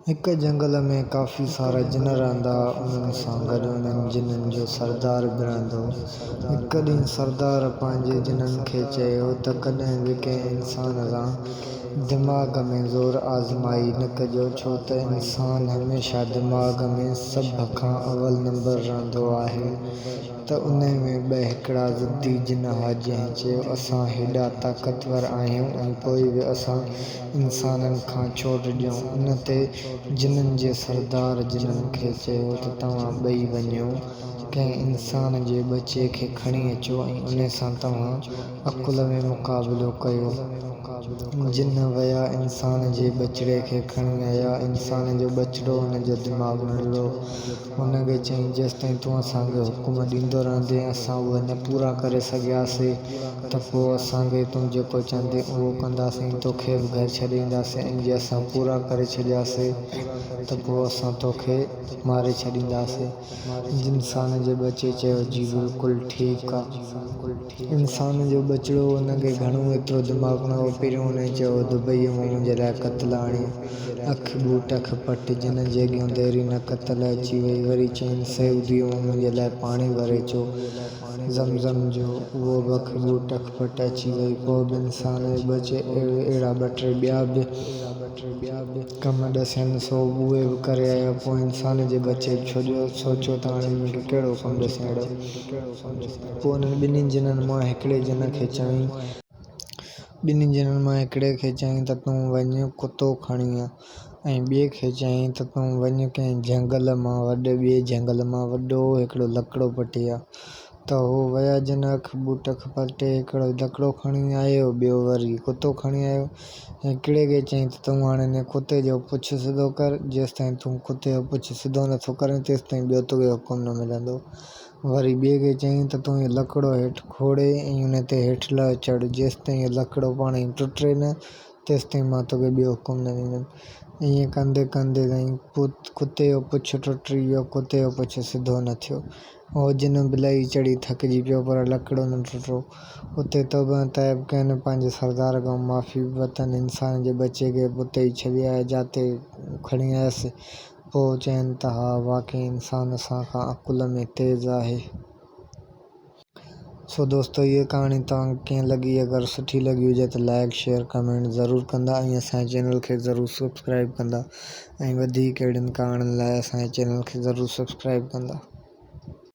هڪ جهنگل ۾ ڪافي سارا جن رهندا ها. انهن سان گڏ انهن جنن جو سردار به رهندو هو. هڪ ڏينهن سردار پنهنجي جنن کي چيو ته ڪڏهن به ڪنهن انسان سان دماغ ۾ زور آزمائي نه ڪجو ڇو ته انسان هميشه دماغ ۾ سڀ کان اول نمبر رهندو آهي ته انهي ۾ ٻه هڪڙا ضدي جن ها جنهن چيو اسان هيڏا طاقتور آهيون ۽ پوء به اسان انسانن کان ڇو ڊڄون؟ ان تي جنن جي سردار جنن کي چيو ته توهان ٻئي وڃو، ڪنهن انسان جي ٻچي کي کڻي اچو ۽ ان سان توهان عقل ۾ مقابلو ڪيو. جن ويا انسان جي ٻچڙي کي کڻي آيا. انسان جو ٻچڙو ان جو دماغ ننڍڙو هو. هن کي چيائين، جيستائين تون اسان کي حڪم ڏيندو رهندين، اسان اهي نه پورا ڪري سگهياسين ته پوء اسان کي تون جيڪو چوندين اهو ڪنداسين ۽ توکي به گهر ڇڏي اينداسين ۽ جي اسان پورا ڪري ڇڏياسين ته پوء اسان توکي ماري ڇڏينداسين. انسان جي ٻچي چيو، جي بلڪل ٺيڪ آ. انسان جو ٻچڙو ان کي گهڻو ايترو دماغ نه هو. پهريون هن چيو، دبئيء مان منهنجي لاء ڪتل آڻيو. اک ٻوٽ اک پٽ، جن جي اڳيان ديري نه ڪتل اچي وئي. وري چيائين، سعوديء مان منهنجي لاء پاڻي ڀري اچو. زمزم جو اهو به اک ٻوٽ اک پٽ اچي وئي. پوء به انسان جو ٻچي اهڙا ٻه ٽي ٻيا به ڪم ڏسين سو اهي به ڪري آيو. پوء انسان جي ٻچي به ڇوڄو سوچيو ته هاڻي مون کي ڪهڙو ڪم ڏسين اهڙو. پوء انهن ٻنهي جنن مان هڪڙي جن کي چيائين. ٻنهي جنن مان هڪڙي کي چيائين ته تون وڃ ڪتو کڻي آ ۽ ٻئي کي چيائين ته تون وڃ ڪنهن جهنگل مان وڏي ٻئي جهنگل مان وڏو هڪڙو لڪڙو پٽي آ. ته هو ويا جن اک ٻوٽ اک پٽي هڪڙو لڪڙو کڻي آيو ٻيو وري ڪتو کڻي آيو. هڪڙي کي چيائين ته تون هاڻي انهي ڪتي جو پڇ سڌو ڪر جيستائين تون ڪتي جو پڇ سڌو نٿو ڪرين تيستائين ٻيو توکي حڪم نه ملندو. وري ٻئي کي چيائين ته تون اهو لڪڙو هيٺ کوڙي ۽ ان تي هيٺ لهه چڙهه، جيستائين اهو لڪڙو پاڻ ئي ٽٽي نه، تيستائين مان توکي ٻيو حڪم نه ڏيندم. ائين ڪندي ڪندي تائين ڪتي جو پڇ ٽٽي ويو، ڪتي جو پڇ سڌو نه ٿيو. هو جن به لهي چڙهي ٿڪجي پيو، پر لڪڙو نه ٽٽو. اتي توبهه تائب ڪين، پنهنجي سردار کان معافي به ورتن. انسان جي ٻچي کي به اتي ئي ڇڏي آيا، جاتي کڻي آيس. پوء چين ته ها واقعي انسان اسان کان عقل ۾ تيز آهي. سو دوستو هيء ڪهاڻي توهان کي ڪيئن لڳي اگر سٺي لڳي هجي ته لائيڪ شيئر ڪمينٽ ضرور ڪندا ۽ اسان جي چينل کي ضرور سبسڪرائيب ڪندا ۽ وڌيڪ اهڙين ڪهاڻين لاء اسان جي چينل کي ضرور سبسڪرائيب ڪندا.